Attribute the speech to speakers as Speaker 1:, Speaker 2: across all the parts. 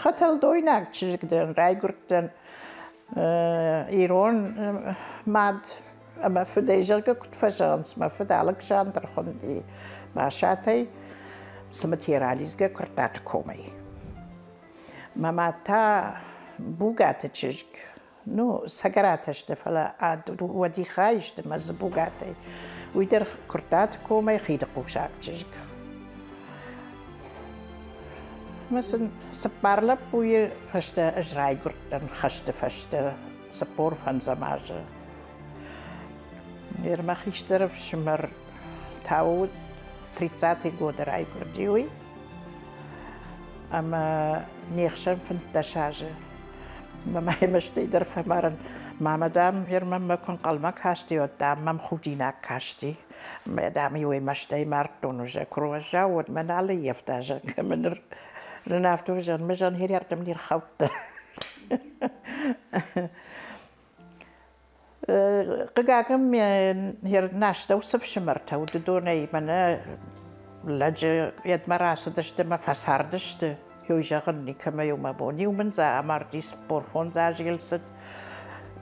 Speaker 1: Хӕтӕлдойнаг чызг дӕн, райгуырдтӕн ирон мад ӕмӕ фыдӕй, зӕгъгӕ, куыд фӕзӕгъынц, мӕ фыд Алыксандр хуынди Басатӕй, Цымытийӕ ралидзгӕ Куырттаты комӕй. Мӕ мад та Бугаты чызг, ну, Цӕгӕратӕ сты, фӕлӕ уӕди хай сты мӕ дзы Бугатӕй. Уый дӕр Куырттаты комӕй хидыхъусаг чызг. Мӕ сын цыппар лӕппуйы фӕстӕ ӕз райгуырдтӕн хӕсты фӕстӕ 45 азы. Ныр мӕ хистӕр ӕфсымӕр та уыд 30-й годы райгуырди уый. Ӕмӕ не хсӕн 15 азы. Мӕ мӕ мӕстӕй дӕр фӕмарӕн. Мамӕ, дам, йер мӕнмӕ куы ӕнхъӕлмӕ касти, уӕд, дам, мӕм худинаг касти. Мӕ, дам, иуӕй мӕстӕй мардтон уже. Куы руӕззау, уӕд мӕ нал ӕййӕфта, зӕгъгӕ, мӕ ныр нын афтӕ зӕгъын, мӕ зӕгъын, херӕрдӕм не рхаудта. Хъыгагӕн, ме рнастӕу цы фсымӕртӕ уыд, уыдонӕй мӕнӕ лӕджы йедмӕ рацыдысты мӕ фӕцардысты. Еу зӕгъын никӕмӕй у мӕ бон. Иу мын дзы амарди, 45 азы йыл цыд.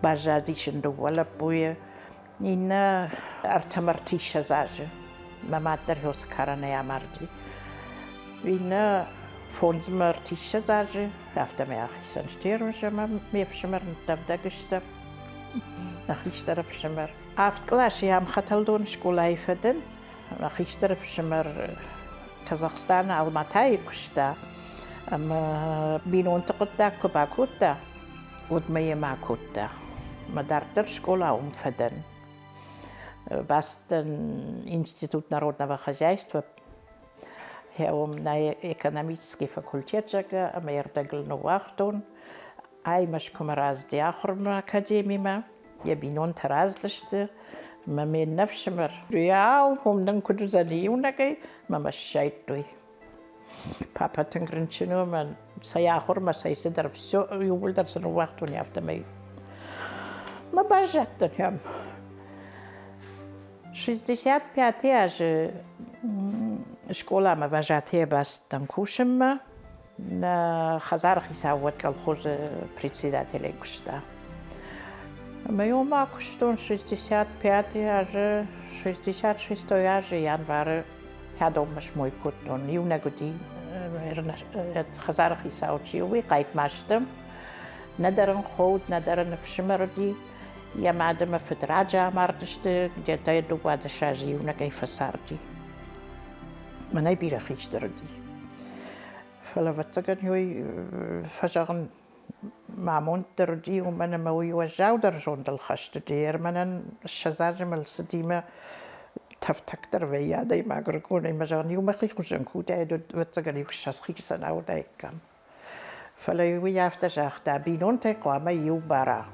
Speaker 1: Баззадис ын дыууӕ лӕппуйы. Иннӕ ӕртӕ ӕртиссӕдз азы. Мӕ мад дӕр хёсы карӕнӕй амарди. Иннӕ фондз мӕ ӕртиссӕдз азы, афтӕмӕй ахицӕн сты ӕмӕ ме фсымӕр ныддӕвдӕг стӕм. Нӕ хистӕр ӕфсымӕр. Авд къласы ам Хӕтӕлдоны скъолайы фӕдӕн. Мӕ хистӕр ӕфсымӕр Казахстаны Алматайы куыста ӕмӕ бинонты хъуыддаг куы бакодта, уӕд мӕ йемӕ акодта. Мӕ дарддӕр скъола уым фӕдӕн. Бацыдтӕн Институт народного хозяйства, уым нӕ экономический факультет, зӕгъгӕ, ӕмӕ йе рдӕгыл ныууагътон. Ай Мӕскуымӕ рацыди ахуырмӕ академимӕ, йӕ бинонтӕ рацыдысты, мӕ ме ннӕ фсымӕр. Иау, уым нын куыд уыдзӕни иунӕгӕй, мӕ мӕ ссайдтой. Папа тынг рынчын у ӕмӕ цӕй ахуырмӕ, цӕй цыдӕр, все иууылдӕр сын ныууагътон афтӕмӕй. Мӕ баззадтӕн ӕм. 65 азы скъоламӕ вожатыйӕ бацыдтӕн кусынмӕ. Нӕ хӕдзары хицау уӕд колхозы председателӕй куыста. Ӕмӕ ма куыстон 65 азы, 66 азы январы хӕдонмӕ смой кодтон. Иунӕг уыди хӕдзары хицау чи у, уый хъайтмазты. Нӕдӕр ын хо уыд, нӕдӕр ын ӕфсымӕр уыди. Йӕ мад ӕмӕ фыд раджы амардысты, где-то 12 азы иунӕгӕй фӕцарди. Мӕнӕй бирӕ хистӕр уыди. Фӕлӕ, ӕвӕццӕгӕн, уый фӕзӕгъын мӕ амонд дӕр уыди, уымӕн ӕмӕ уый уӕззаудӕр зондыл хӕст уыди. Ӕрмӕнӕн 20 азы мыл цыди мӕ тӕфтӕгдӕр вӕййы адӕймаг ӕрыгонӕй мӕ зӕгъын, иу мӕхи хуызӕн куы уыдаид, уӕд, ӕвӕццӕгӕн, иу 20 хицӕн ауыдаиккам. Фӕлӕ уый афтӕ загъта, бинонтӕй хъуамӕ иу бара.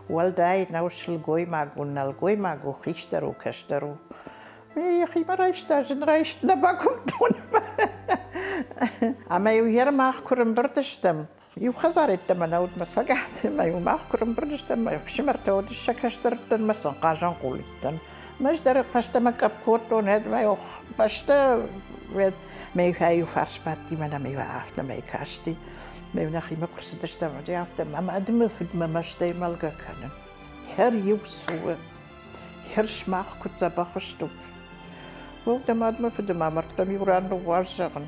Speaker 1: Уӕлдай нӕу сылгоймаг у, нӕлгоймаг у, хистӕр у, кӕстӕр у. Йӕхимӕ райста, зын райст нӕ бакуымдтон. Ӕмӕ-иу йе мах куы рымбырд стӕм, иу хӕдзар йеддӕмӕ нӕ уыд мӕ цӕгаты, ӕмӕ-иу мах куы рымбырд стӕм, мӕ ӕфсымӕртӕ уыдысты сӕ кӕстӕртӕн, мӕ сын хъазӕн хъул уыдтӕн. Мӕ ӕз дӕр фӕстӕмӕ къӕпп кодтон, ӕд ох, бӕстӕ мӕ иу фарс бадти, мӕнӕ мӕ афтӕмӕй касти. Мӕ нӕхимӕ куы рцыдыстӕм, уӕд афтӕ мӕ мады мӕ фыдмӕ мӕстӕй мӕлгӕ кӕнын. Хӕр иу цуы. Хӕр сымах куыд дзӕбӕх стут. Уӕ дӕ мад мӕ фыды ма мӕрдтӕм иу ран ныууадз, зӕгъын.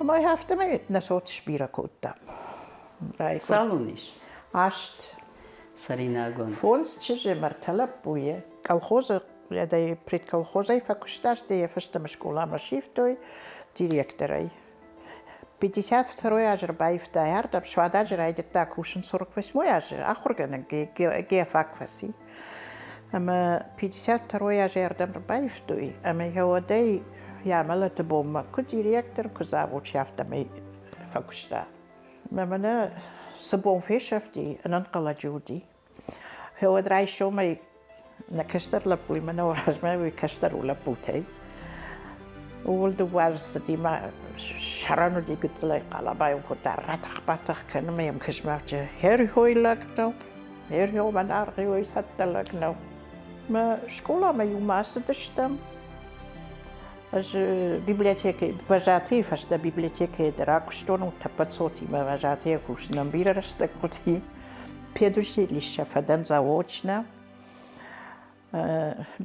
Speaker 1: Ӕмӕ афтӕмӕй нӕ цот сбирӕ кодтам.
Speaker 2: Цал уын ис?
Speaker 1: Аст.
Speaker 2: Цӕринагон.
Speaker 1: Фондз чызджы мӕ ртӕ лӕппуйы. Колхозы предколхозӕй фӕкуыста, стӕй йӕ фӕстӕмӕ скъоламӕ сивтой директорӕй. 52 азы ӕрбаивта ардӕм, Суададжы райдыдта кусын 48 азы, ахуыргӕнӕг геофак фӕци. Ӕмӕ 52 азы ардӕм ӕрбаивтой, ӕмӕ йӕ уӕдӕй йӕ амӕлӕты бонмӕ куы директор, куы завуч, афтӕмӕй фӕкуыста. Мӕ мӕнӕ цы бон фесӕфти, ӕнӕнхъӕлӕджы уыди. Уӕд райсомӕй нӕ кӕстӕр лӕппуимӕ нӕ размӕ уый кӕстӕр у лӕппутӕй. Ууыл дыууӕ азы цыди мӕ сӕрӕн уыди гыццылӕй хъӕлӕба-иу кодта ратӕх-батӕх кӕны мӕ йӕм кӕсмӕ херхой лӕг нӕу, херхо мӕн аргъиой цӕттӕ лӕг нӕу. Мӕ скъоламӕ иумӕ ацыдыстӕм. Ӕз библиотекӕйы, вожатыйы фӕстӕ библиотекӕйы дӕр акуыстон, утӕппӕт цотимӕ вожатыйӕ кусынӕн бирӕ рӕстӕг хъуыди. Педучилище фӕдӕн заочно.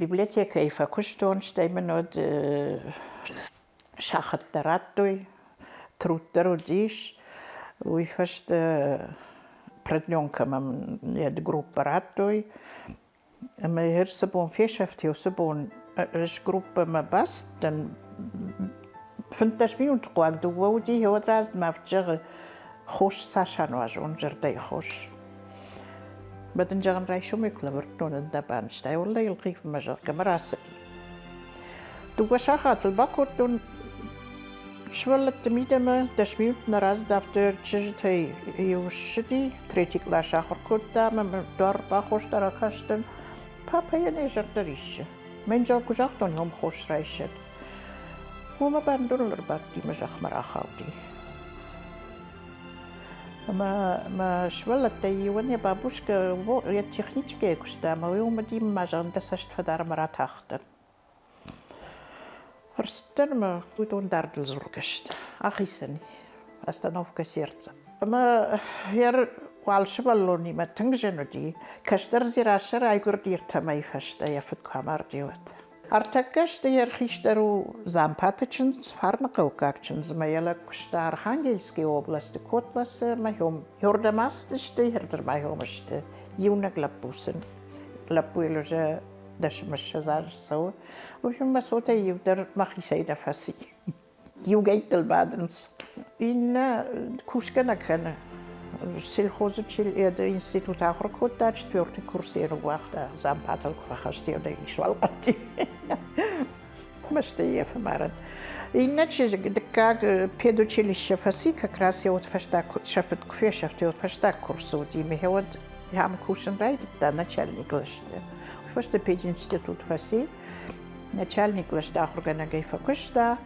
Speaker 1: Библиотекӕйы фӕкуыстон, стӕй мын уӕд сахӕттӕ радтой, труд дӕр уыдис. Уый фӕстӕ продленкӕмӕ мын группӕ радтой. Ӕмӕ цы бон фесӕфти, уыцы бон ӕз группӕмӕ бацыдтӕн. 15 минуты хъуаг дыууӕ уыди, уӕд размӕ афтӕ зӕгъы, хос цас ануазон, зӕрдӕйы хос. Мӕ дын зӕгъын, райсомӕй куы лӕвӕрдтон, ӕндӕр банызтай, уӕллӕй ӕлхъивмӕ, зӕгъгӕ, мӕ рацыди. Дыууӕ сахатыл бакодтон сывӕллӕтты мидӕмӕ, 10 минут нӕ рацыд, афтӕ чызджытӕй иу ссыди, третий кълас ахуыр кодта ӕмӕ мын дуар бахоста, ракастӕн. Папӕйӕн йӕ зӕрдӕ риссы. Мӕн зӕгъ, куы загътон, уым хос райсӕд. Уымӕ бандоныл ӕрбадти мӕ зӕхмӕ рахауди. Ӕмӕ мӕ сывӕллӕттӕй иуӕн йӕ бабушкӕ йӕ техничкӕйы куыста ӕмӕ уый уымӕ ма зӕгъын, дӕ цӕст фӕдар ӕмӕ ратахтӕн. Ӕрцыдтӕн ӕмӕ уыдон дардыл дзургӕ сты. Ахицӕн и. Остановка сердца. Ӕмӕ йӕ уал сывӕллонимӕ тынг зын уыди. Кӕстӕр Дзерассӕ райгуырди ӕртӕ мӕйы фӕстӕ, йӕ фыд куы амарди, уӕд. Ӕртӕккӕ сты йӕ хистӕр у Дзампаты чындз, Фарныхъӕуккаг чындз ӕмӕ йӕ лӕг куыста Архангельскы областы Котласы ӕмӕ Хёрдӕм ацыдысты, хӕрдырмӕ хём сты. Иунӕг лӕппу сын. Лӕппуйыл уже 10-20 азы цӕуы. В общем, мӕ цотӕй иу дӕр мӕхицӕй нӕ фӕци. Иугӕйттыл бадынц. Иннӕ кусгӕ нӕ кӕны. Сельхозы институт ахуыр кодта, четвертый курс йӕ ныууагъта, зампатыл куы фӕхӕст, йӕ исуал хъуыди. Мӕстӕй йӕ фӕмарӕн. Иннӕ чызг дыккаг педучилище фӕци, как раз йӕ уӕд фӕстаг, сӕ фыд куы фесӕфт, йӕ уӕд фӕстаг курсы уыди, ӕмӕ уӕд ам кусын райдыдта начальник кълӕсты. Уый фӕстӕ пединститут фӕци, Начальник кълӕсты ахуыргӕнӕгӕй фӕкуыста,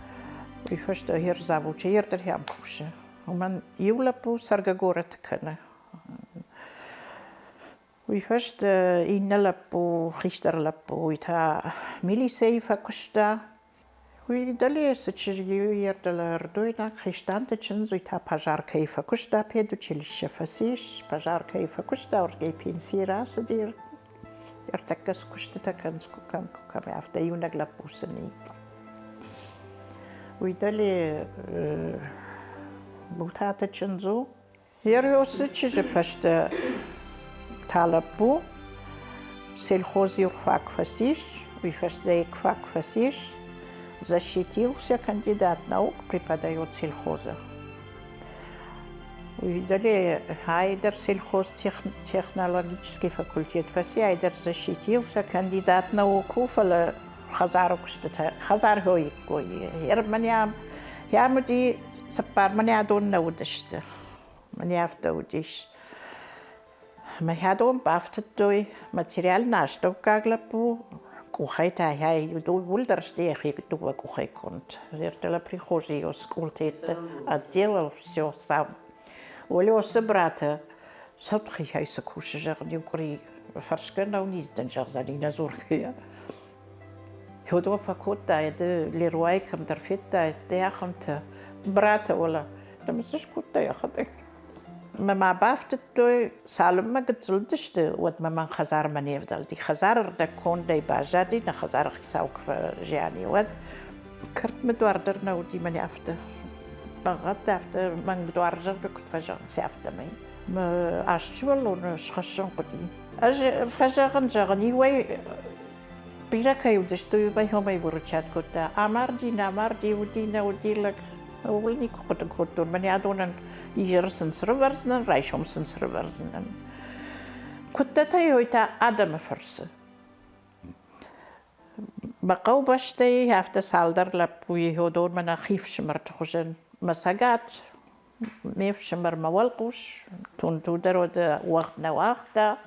Speaker 1: уый фӕстӕ херзавуча ӕрдӕрхӕм кусы. Уымӕн иу лӕппу цӕргӕ горӕты кӕны. Уый фӕстӕ иннӕ лӕппу, хистӕр лӕппу, уый та милицӕйы фӕкуыста. Уый дӕле цы чызг и, ӕрдӕлӕ ӕрдойнаг хистанты чындз, уый та пожаркӕйы фӕкуыста, педучилище фӕцис, пожаркӕйы фӕкуыста, уырдыгӕй пенсийы рацыди. Ӕртӕккӕ цы куыстытӕ кӕнынц, куы кӕм, куы кӕм, афтӕ иунӕг лӕппу сын и. Уый дӕле Бутаты чындз у. Ериосы чызджы фӕстӕ та лӕппу сельхоз юрфак фӕцис, уый фӕстӕ екфак фӕцис, защитился кандидат наук, преподает сельхоза. Уый айдӕр сельхозтехнологический факультет фӕци, айдӕр защитился, кандидат наук у, фӕлӕ хӕдзары куыстытӕ, хӕдзар хойиккой. Мӕнӕ йӕм уыди цыппар мӕнӕ адон нӕ уыдысты. Мӕнӕ афтӕ уыдис. Мӕ хӕдон бафтыдтой материально астӕуккаг лӕппу, къухӕй та иууылдӕр сты йӕхи дыууӕ къухӕй конд. Зеркало прихожей ее скултеты отделал все сам. Олесы браты сӕпхихӕй цы кусы, зӕгъын, иу къуыри фӕрсгӕ нӕу низдӕн зӕгъдзӕни нӕ дзургӕйӕ. Уыдон фӕкодта, ды Леруайы кӕмдӕр федтай, дӕ ахӕмтӕ. Браты Ола, ды мын цы скодтай йӕхӕдӕг? Мӕ ма бафтыдтой, цалынмӕ гыццыл уыдысты, уӕдмӕ мӕн хӕдзармӕ не вдӕлди. Хӕдзары ӕрдӕгкондӕй баззади, нӕ хӕдзары хицау куы фӕзиан и, уӕд. Кӕртмӕ дуар дӕр нӕ уыди мӕнӕ афтӕ. Бӕгъӕтты афтӕ мӕнг дуар, зӕгъгӕ, куыд фӕзӕгъынц, афтӕмӕй. Мӕ аст сывӕллоны схӕссын хъуыди. Ӕз фӕзӕгъын, зӕгъын, иуӕй бирӕ кӕй уыдысты, уый хомӕй выручат кодта. Амарди, нӕ амарди, уыди, нӕ уыди лӕг. Ууыл никуы хъуыды кодтон. Мӕнӕ адонӕн изӕры сын срывӕрдзынӕн, райсом сын срывӕрдзынӕн. Куыдтӕтӕй та адӕмы фӕрцы. Мӕ хъӕубӕстӕй афтӕ цалдӕр лӕппуйы уыдон мӕнӕ хи фсымӕрты хуызӕн. Мӕ цӕгат ме фсымӕр мӕ уӕлхъус, тунту дӕр уӕд уӕгъд нӕ уагъта.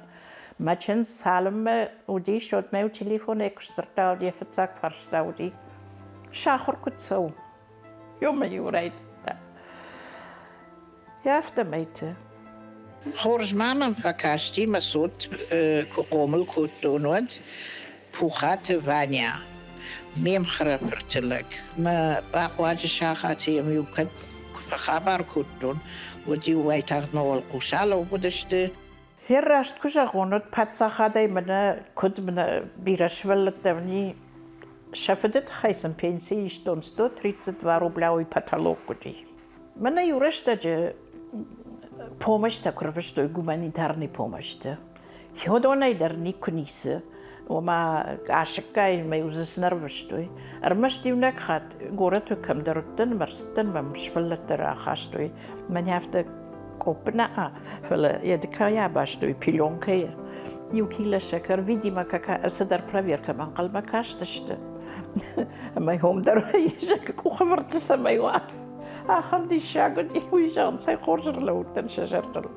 Speaker 1: Мӕ чындз цалынмӕ уыдис, уӕдмӕ-иу телефонӕй куы сдзырдта, уӕд йӕ фыццаг фарста уыди, сахуыр куыд цӕуы? Ёмӕ-иу райдыдта. Афтӕмӕйты. Хорз ма мӕм фӕкасти, мӕ цот куы хъомыл кодтон, уӕд Пухаты Ваня. Ме мхӕрӕфырты лӕг. Мӕ бахъуаджы сахаты йӕм-иу кӕд куы фӕхабар кодтон, уӕд-иу уайтагъд мӕ уӕлхъус алӕууыдысты. Хер раст куы зӕгъон, уӕд паддзахадӕй мӕнӕ куыд мӕнӕ бирӕ сывӕллӕттӕ уыни, сӕ фыды тыххӕй сын пенси истон 132 рубля уый потолок уыди. Мӕнӕ иу рӕстӕджы помощьтӕ куы рвыстой, гуманитарный помощьтӕ. Уыдонӕй дӕр никуы ницы. Ома асыккай мӕ дзы цы нӕ рвыстой. Ӕрмӕст иунӕг хатт горӕты кӕмдӕр уыдтӕн ӕмӕ ӕрцыдтӕн, мӕм сывӕллӕттӕ рахастой. Мӕнӕ афтӕ къоппы нӕ, фӕлӕ йӕ дыккӕй абастой пеленкӕйы. Иу кило сӕкӕр, видимо, цыдӕр проверкӕмӕ ӕнхъӕлмӕ кастысты. Ӕмӕ уым дӕр изӕры къухӕвӕрд цӕмӕй уа. Ахӕм диссаг уыди, уый зӕгъын, цӕй хорз ӕрлӕууыдтӕн сӕ зӕрдыл.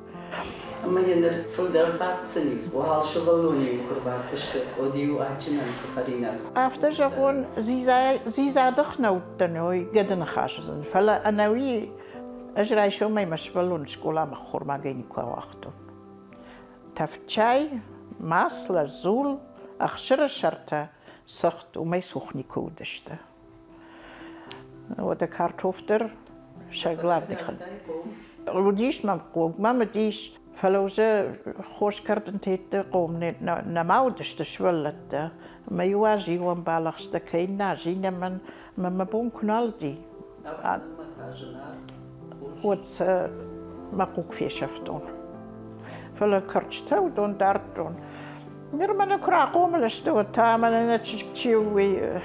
Speaker 2: Ӕмӕ йӕ ныр фылдӕр баддзӕни. Уал сывӕллоны-иу куы рбадтысты, уӕд-иу адджынӕн цы хӕринаг.
Speaker 1: Афтӕ зӕгъон, дзидзадых нӕ уыдтӕн, ой, гӕды ныхас уыдзӕн, фӕлӕ ӕнӕуи ӕз райсомӕй мӕ сывӕллоны скъоламӕ ххормагӕй никуы ауагътон. Тӕвдчай, масло, дзул, ӕхсыры сӕртӕ, цыхт, уымӕй цух никуы уыдысты. Уӕдӕ картоф дӕр сӕ главный Уыдис мӕм хъуг мӕм уыдис, фӕлӕ уже хос кӕрдынтӕйтты хъом нӕма уыдысты сывӕллӕттӕ. Мӕ иу аз иуӕн балӕгъстӕ кӕй нӕ зинӕ мӕн, мӕ мӕ бон куы нал уыди. Уӕд сӕ мӕ хъуг фесӕфтон. Фӕлӕ кӕрчытӕ уыдон дардтон. Ныр мӕнӕ куы рахъомыл сты, уӕд та мӕнӕ нӕ чызг чи у, уый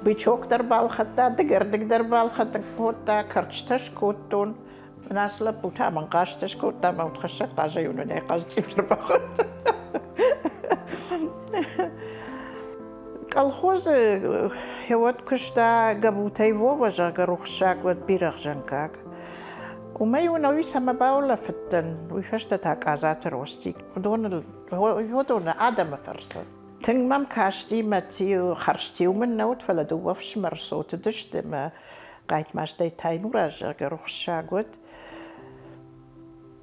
Speaker 1: бычок дӕр балхӕдта, дыгӕрдыг дӕр балхӕдта, кӕрчытӕ скодтон. Мӕнӕ ацы лӕппу та мын хъазтӕ скодта, мӕ удхӕссӕг хъазӕй уынынӕй хъазцъиу дӕр бахуыдта. Колхозы уӕд куыста Гӕбутӕй Вова, зӕгъгӕ, рухссаг уӕд бирӕгъзӕнгаг. Уымӕй уын цӕмӕ баулӕфыдтӕн, уый фӕстӕ та Къадзаты Ростик. Уыдоныл уыдоны адӕмы фӕрцы. Тынг мӕм касти мӕ тиу, хӕрзтиу мын нӕ уыд, фӕлӕ дыууӕ фсымӕр цотыдысты мӕ Хъайтмазтӕй Таймураз, зӕгъгӕ, рухссаг уыд.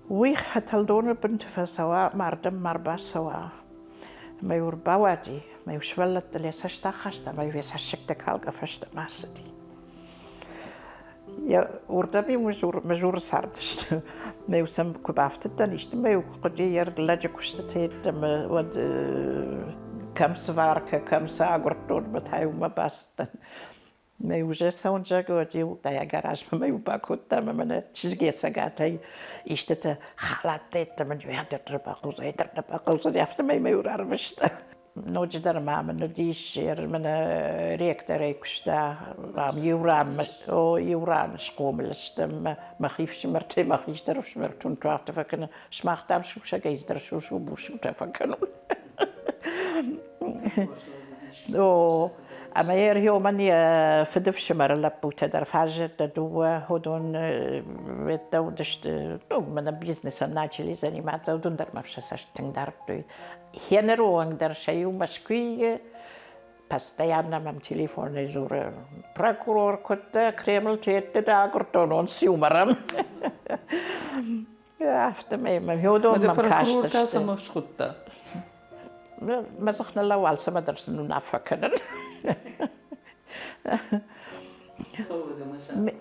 Speaker 1: Уый хӕтӕлдоны бынты фӕцӕуа, мардӕм ма рбацӕуа. Ӕмӕ-иу ӕрбауади, ӕмӕ-иу сывӕллӕттыл йӕ цӕст ахаста, ӕмӕ-иу йӕ цӕссыгтӕ калгӕ фӕстӕмӕ ацыди. Уырдӕм-иу Мызуры цардысты. Мӕ-иу сӕм куы бафтыдтӕн исты, мӕ-иу куы хъуыди йӕ лӕджы куыстытӕ йеддӕмӕ, уӕд кӕм сваркӕ, кӕм цы агуырдтон, ӕмӕ та-иу уымӕ бацыдтӕн. Мӕ-иу уже цӕуын зӕгъы, уӕд-иу дӕ гаражмӕ мӕ-иу бакодта ӕмӕ мӕнӕ чызг йӕ цӕгатӕй истытӕ халаттӕ йеддӕмӕ дӕр бахъӕудзӕн, дӕр нӕ бахъӕудзӕн, афтӕмӕй мӕ-иу рарвыста. Ноджыдӕр ма мын уыдис, мӕнӕ ректорӕй куыста, ам иу ран, о, иу ран схъомыл стӕм мӕхи фсымӕртӕй, мӕ хистӕр ӕфсымӕртӕн афтӕ фӕкӕны, сымах, дам, сусӕгӕй дӕр сусу-бусутӕ фӕкӕнут. О, ӕмӕ Ерхиомӕн йӕ фыдыфсымӕры лӕппутӕ дӕр фаззӕттӕ дыууӕ, уыдон уедтӕ уыдысты, ну, мӕнӕ бизнесом начали заниматься, уыдон дӕр мӕ сӕ цӕст тынг дардтой. Хеныры онг дӕр сӕ иу Мӕскуыйы постоянно мӕм телефонӕй дзуры, прокурор куыдта, Кремль тетты дӕ агуырдтон, он сиумӕрӕм. Афтӕмӕй мӕм уыдон мӕм
Speaker 2: кастысты. Прокурор та цӕмӕ схуыдта?
Speaker 1: Мӕ дзых ныллӕууы, алцӕмӕ дӕр сын уынаффӕ кӕнын.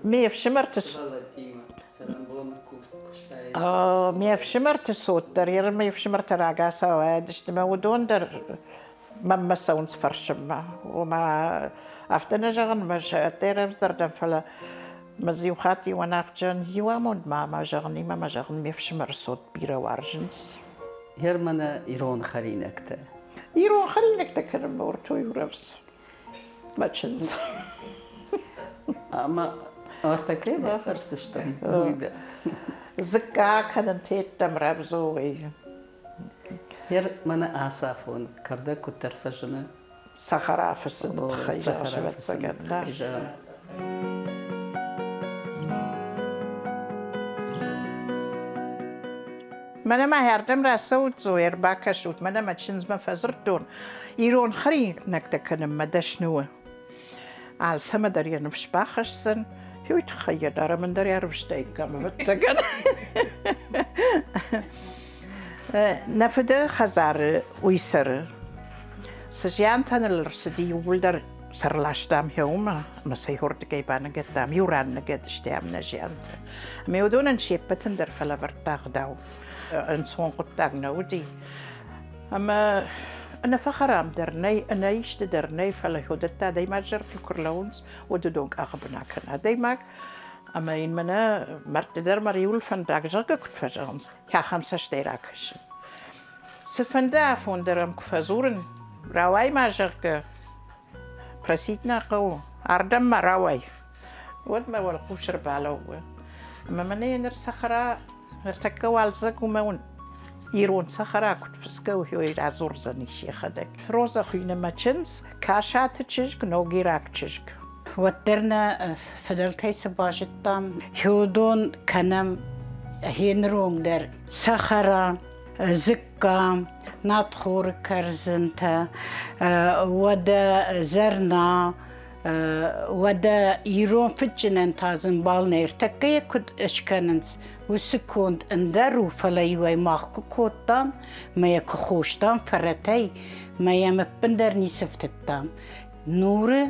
Speaker 1: Ме фсымӕрты ме фсымӕрты цот дӕр, ме фсымӕртӕ рагацау ӕдысты мӕ уыдон дӕр мӕнмӕ цӕуынц фӕрсынмӕ. Ома афтӕ нӕ зӕгъын, мӕ сӕ рӕвдздӕр дӕн, фӕлӕ мӕ дзы иу хатт иуӕн афтӕ иу амонд ма мӕ зӕгъын, имӕ мӕ зӕгъын, ме фсымӕры цот бирӕ уарзынц.
Speaker 2: Германы ирон хӕринӕгтӕ.
Speaker 1: Ирон хӕринӕгтӕ кӕнынмӕ уыртой рӕвдз. Мӕ чындз.
Speaker 2: Ӕмӕ афтӕ кӕй бафӕрсдзыстӕм, уый дӕр.
Speaker 1: Дзыкка кӕнын теттӕм рӕвдзой.
Speaker 2: Ер мӕнӕ ацы афон кӕрдӕг куыддӕр фӕзыны.
Speaker 1: Цӕхӕра фыссыны тыххӕй зӕгъыс, ӕвӕццӕгӕн, нӕ? Мӕнӕ ма ардӕм рацӕут, Зоя, ӕрбакӕсут, мӕнӕ мӕ чындзмӕ фӕдзырдтон. Ирон хӕринӕгтӕ кӕнынмӕ дӕсны у. Алцӕмӕ дӕр йӕ ныфс бахӕсдзӕн, уый тыххӕй йӕ дӕр ӕмӕ ӕндӕр ӕрвыстаиккам, ӕвӕццӕгӕн. Нӕ фыды хӕдзары уый цӕры. Цы зиантӕ ныл ӕрцыди, иууылдӕр Сӕ рластам хъӕумӕ ӕмӕ сӕ уырдыгӕй баныгӕдтам, иу ран ныгӕд стӕм нӕ зианты. Ӕмӕ уыдонӕн се ппӕтӕн дӕр фӕлӕвӕрдта ӕгъдау. Ӕнцон хъуыддаг нӕ уыди. Ӕмӕ ӕнӕфӕхӕрам дӕр нӕй, ӕнӕ исты дӕр нӕй, фӕлӕ уыдӕттӕ адӕймаджы зӕрдыл куы рлӕууынц, уӕд уыдон къахы бын акӕны адӕймаг. Ӕмӕ йын мӕнӕ мӕрдты дӕр мӕ риуыл фӕндаг, зӕгъгӕ, куыд фӕзӕгъынц, ахӕм цӕстӕй ракӕсы. Цыфӕнды афон дӕр ӕм куы фӕдзурын, рауай-ма, зӕгъгӕ, просить нӕ хъӕуы, ардӕм ма рауай, уӕд мӕ уӕлхъус ӕрбалӕууы. Ӕмӕ мӕнӕ ныр цӕхӕра, ныртӕккӕ уалдзӕг у мӕ уын ирон цӕхӕра куыд фыцгӕ у, уый радзурдзӕнис йӕхӕдӕг. Розӕ хуыйны мӕ чындз, Касаты чызг, ногираг чызг.
Speaker 3: Уӕддӕр нӕ фыдӕлтӕй цы базыдтам, хеуыдон кӕнӕм хеныронг дӕр цӕхӕра, дзыкка, надхоры кӕрдзынтӕ, уӕдӕ зӕрна, уӕдӕ ирон фыдджынӕн та зынбал нӕ ӕртӕккӕ йӕ куыд скӕнынц, уыцы конд ӕндӕр у, фӕлӕ иуӕй мах куы кодтам, мӕ йӕ куы хостам фӕрӕтӕй, мӕ йӕм ӕппындӕр ницы фтыдтам. Нуры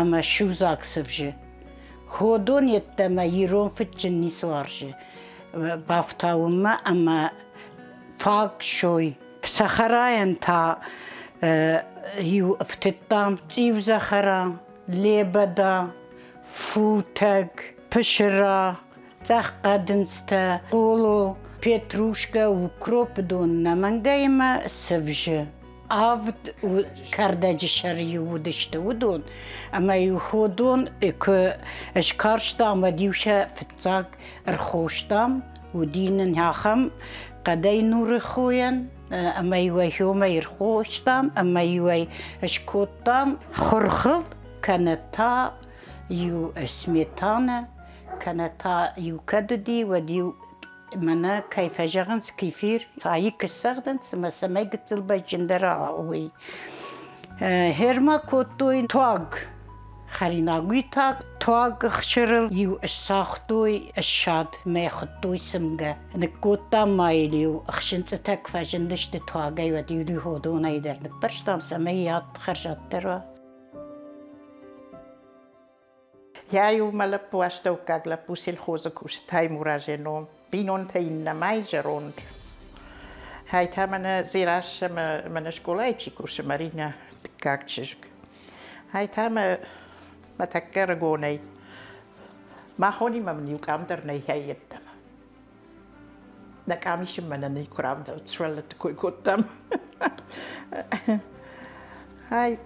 Speaker 3: ӕмӕ судзаг цывзы. Ходон йеддӕмӕ ирон фыдджын ницы уарзы бафтауынмӕ ӕмӕ фаг сой. Цӕхӕрайӕн та иу ӕфтыдтам цъиузӕхӕра, лебӕда, футӕг, пысыра, цъӕх хъӕдындзтӕ, хъоло, петрушкӕ, укроп дон нӕмӕнгӕй ӕмӕ цывзы. Авд кӕрдӕджы сӕр-иу уыдысты уыдон, ӕмӕ-иу ходон куы скарстам, уӕд-иу сӕ фыццаг ӕрхостам, уыди нын ахӕм хъӕдӕй нуры хойӕн, ӕмӕ-иу ӕй хомӕй ӕрхостам, ӕмӕ-иу ӕй скодтам хуырхыл, кӕнӕ та иу сметанӕ, кӕнӕ та иу кӕд уыди, уӕд-иу мӕнӕ кӕй фӕзӕгъынц кефир, цайы ссӕгъдынц ӕмӕ цӕмӕй гыццыл бӕзджындӕр уый. Херма кодтой туаг хӕринаг, уый та туаг ӕхсырыл иу ссагътой ссад мӕ хуыдтой цымгӕ. Ныккодтам ма йыл-иу ӕхсынцъытӕ куы фӕзындысты туагӕй, уӕд-иу ходонӕй дӕр ныппӕрстам, цӕмӕй йӕ хӕрзаддӕр уа.
Speaker 1: Йӕ иумӕ лӕппу астӕуккаг лӕппу сельхозы кусы Таймуразы ном, бинонтӕ иннӕмӕй зӕронд. Хай та мӕнӕ Дзерассӕ мӕнӕ скъолайы чи кусы, Маринӕ, дыккаг чызг. Хай та мӕ мӕ тӕккӕ ӕрыгонӕй. Махонимӕ мын иу къам дӕр нӕй хай йеддӕмӕ. Нӕ къамисынмӕ нӕ никуы равдӕлд, сывӕллӕтты кой кодтам. Ай,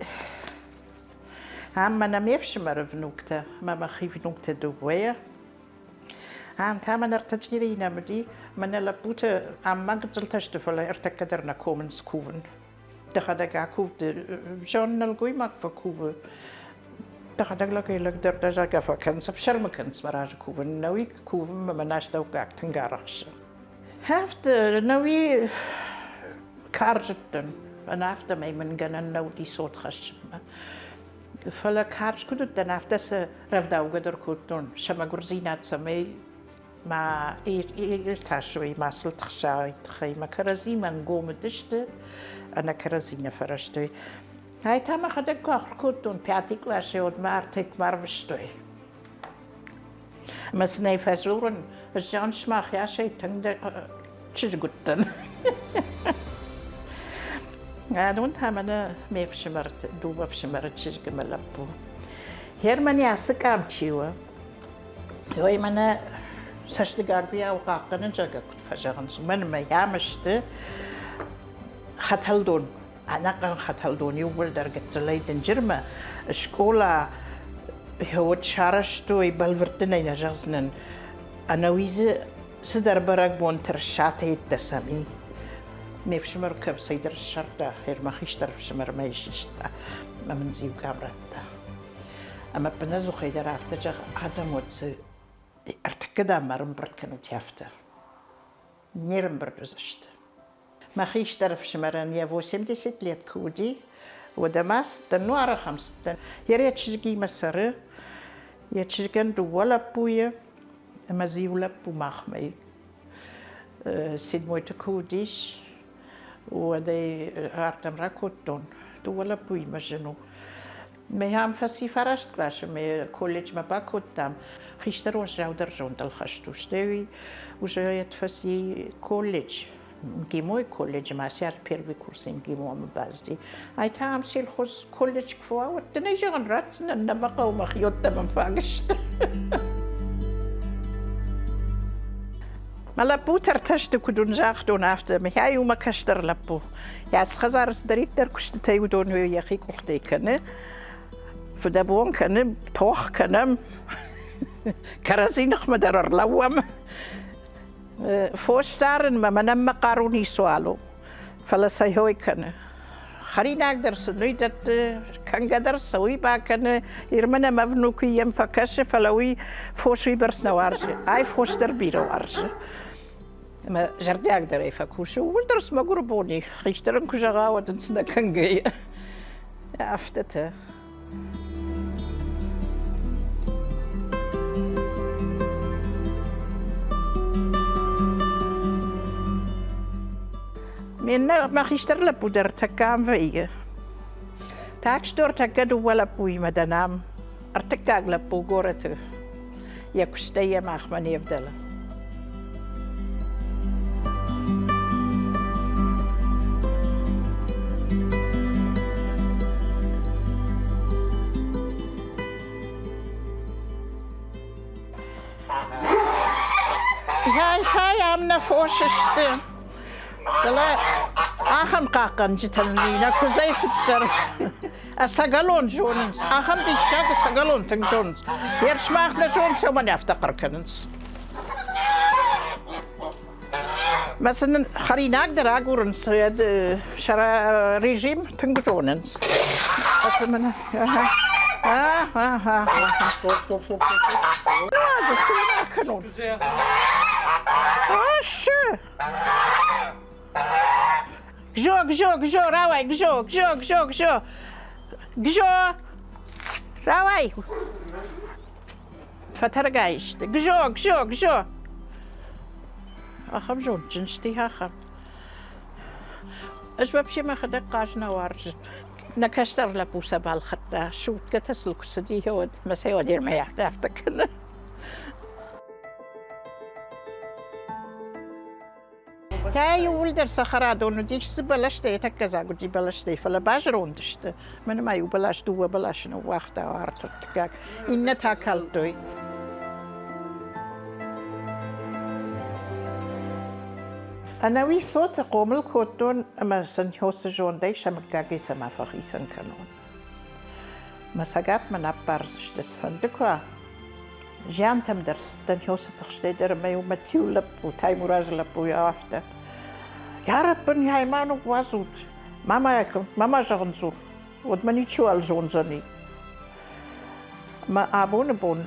Speaker 1: ам мӕнӕ ме фсымӕры внуктӕ ӕмӕ мӕхи внуктӕ дыууӕйӕ. Ам та мӕнӕ ӕртӕ чъирийы нӕм уыди. Мӕнӕ лӕппутӕ ам ма гыццылтӕ сты, фӕлӕ ӕртӕккӕ дӕр нӕ комынц кувын. Дӕхӕдӕг акув, зон нӕлгоймаг фӕкувы. Дӕхӕдӕг лӕгӕй-лӕгдӕр дӕ зӕргӕ фӕкӕнынц, ӕфсӕрмы кӕнынц мӕ разы кувын. Нӕуи кувынмӕ мӕн астӕуккаг тынг арӕхсы. Афтӕ, нӕуи карз уыдтӕн, ӕнӕ афтӕмӕй мын гӕнӕн нӕ уыди цот хӕссынмӕ. Фӕлӕ карз куыд уыдтӕн, афтӕ сӕ рӕвдаугӕ дӕр кодтон, сӕ мӕгуырдзинад цӕмӕй ма иртасой, ма сыл тыхсай тыххӕй мӕ кӕрӕдзимӕ нгом уыдысты, ӕнӕ кӕрӕдзи нӕ фӕрӕзтой. Ай та мӕхӕдӕг куы ахуыр кодтон пятый къласы, уӕд мӕ артекмӕ арвыстой. Ӕмӕ сын ӕй фӕдзурын, ӕз зӕгъын, сымах йасӕй тынгдӕр чызг уыдтӕн. Адон та мӕнӕ ме фсымӕрты, дыууӕ фсымӕры чызг ӕмӕ лӕппу. Германи ацы къам чи у, Ой, мӕнӕ цӕстыгагуыйау хъахъхъӕнын, зӕгъгӕ, куыд фӕзӕгъынц, уымӕн ӕмӕ йӕм сты хӕтӕлдон, ӕнӕхъӕн хӕтӕлдон иууылдӕр гыццылӕй дынджырмӕ. Скъола уӕд сарӕзтой, бӕлвырд дын ӕй нӕ зӕгъдзынӕн, ӕнӕуи дзы цыдӕр бӕрӕгбон тырысатӕ йедтӕ сӕм и. Ме фсымӕр кӕцӕйдӕр ссардта, мӕ хистӕр ӕфсымӕрмӕ систа ӕмӕ мын дзы иу къам радта. Ӕмӕ ӕппынӕдзухӕй дӕр афтӕ зӕгъы, адӕм уӕд дзы ӕртыккӕ дам ӕрӕмбырд кӕнут афтӕ. Не рӕмбырд уыдзысты. Мӕ хистӕр ӕфсымӕрӕн йӕ 80 лет куы уыди, уӕд ӕм ацыдтӕн, ну арӕх ӕм цыдтӕн. Йӕ чызгимӕ цӕры, йӕ чызгӕн дыууӕ лӕппуйы ӕмӕ дзы иу лӕппу махмӕ и. Седмойты куы уыдис, уӕд ӕй ардӕм ракодтон. Дыууӕ лӕппуимӕ зын у. Мӕ ам фӕци фараст къласы, мӕ колледжмӕ бакодтам. Хистӕр уӕззаудӕр зондыл хӕст у. Стӕй уже фӕци колледж. МГИМО-йы колледжы ма сӕрд первый курсы МГИМО-мӕ бацыди. Ай та ам сельхоз колледж куы фӕуа, уӕд дын ӕй зӕгъын ратдзынӕн, нӕ мӕ хъӕуы мӕхиуӕттӕ мӕм фаг сты. Мӕ лӕппутӕ ӕртӕ сты, куыд уын загътон, афтӕ. Михай у мӕ кӕстӕр лӕппу. Йӕ хӕдзары цыдӕриддӕр куыстытӕй уыдон йӕхи къухтӕй кӕны. Фыдӕбон кӕны, тох кӕнӕм, кӕрӕдзи ныхмӕ дӕр ӕрлӕууӕм. Фос дарынмӕ мӕнӕн мӕ хъару ницуал у, фӕлӕ сӕ хой кӕны. Хӕринаг дӕр сын уый дӕтты, кӕнгӕ дӕр сӕ уый бакӕны. Ирмӕ нӕм ӕвнукуы йӕм фӕкӕсы, фӕлӕ уый фос уыйбӕрц нӕ уарзы. Ай фос дӕр бирӕ уарзы. Ӕмӕ зӕрдиагдӕрӕй фӕкусы. Ууыл дӕр смӕгуыр бон и. Хистӕр ын куы зӕгъа, уӕд ын цы нӕ кӕнгӕйӕ. Афтӕтӕ. Ме ннӕ мӕ хистӕр лӕппу дӕр тӕккӕ ам вӕййы. Так что ӕртӕккӕ дыууӕ лӕппуимӕ дӕн ам. Ӕртыккаг лӕппу горӕты. Йӕ куыстӕй йӕ махмӕ не вдӕлы. Хай ам нӕ фос сты. Фӕлӕ ахӕм хъахъхъӕнджытӕ нӕ куыдзӕй фыддӕр. Ӕцӕгӕлон зонынц. Ахӕм диссаг ӕцӕгӕлон тынг зонынц. Ерсмах нӕ зонынц, уымӕн афтӕ хъӕр кӕнынц. Мӕ сын хӕринаг дӕр агурынц, сӕ режим тынг зонынц. Цы кӕнон? Асы! Гжо, гжо, гжо, рауай, гжо, гжо, гжо, гжо. Гжо! Рауай! Фӕтӕргай сты. Гжо, гжо, гжо! Ахӕм зондджын сты, ахӕм. Ӕз вообще мӕхӕдӕг хъаз нӕ уарзын. Нӕ кӕстӕр лӕппу сӕ балхӕдта. Суткӕтӕ сыл куы цыди, уӕд мӕ сӕ уӕд афтӕ кӕны. Та иууылдӕр цӕхӕрадон уыдис, цы бӕлӕстӕ, йӕ тӕккӕ дзаг уыди бӕлӕстӕй, фӕлӕ базӕронд сты. Мӕнӕ ма иу бӕлас, дыууӕ бӕласы ныууагъта ӕртыккаг, иннӕтӕ калдтой. Ӕнӕуи цоты хъомыл кодтон ӕмӕ сын хосы зондӕй сӕ мыггагӕй цӕмӕ фӕхицӕн кӕнон. Мӕ цӕгатмӕ нӕппардзысты, цыфӕнды куы уа. Зиантӕм дӕр цыдтӕн хосы тыхстӕй дӕр ӕмӕ-иу мӕ тиу лӕппу, Таймуразы лӕппу афтӕ. Йарӕппын, ай ма ныууадзут, ма ма ма ма зӕгъын дзур, уӕд мӕ ничиуал зондзӕни. Мӕ абоны бон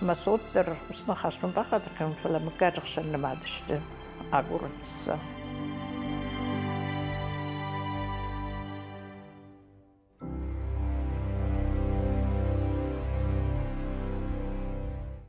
Speaker 1: мӕ цот дӕр уыцы ныхас мын бахатыр кӕнут, фӕлӕ мыггаджы хсӕн нымад сты, агурынц сӕ.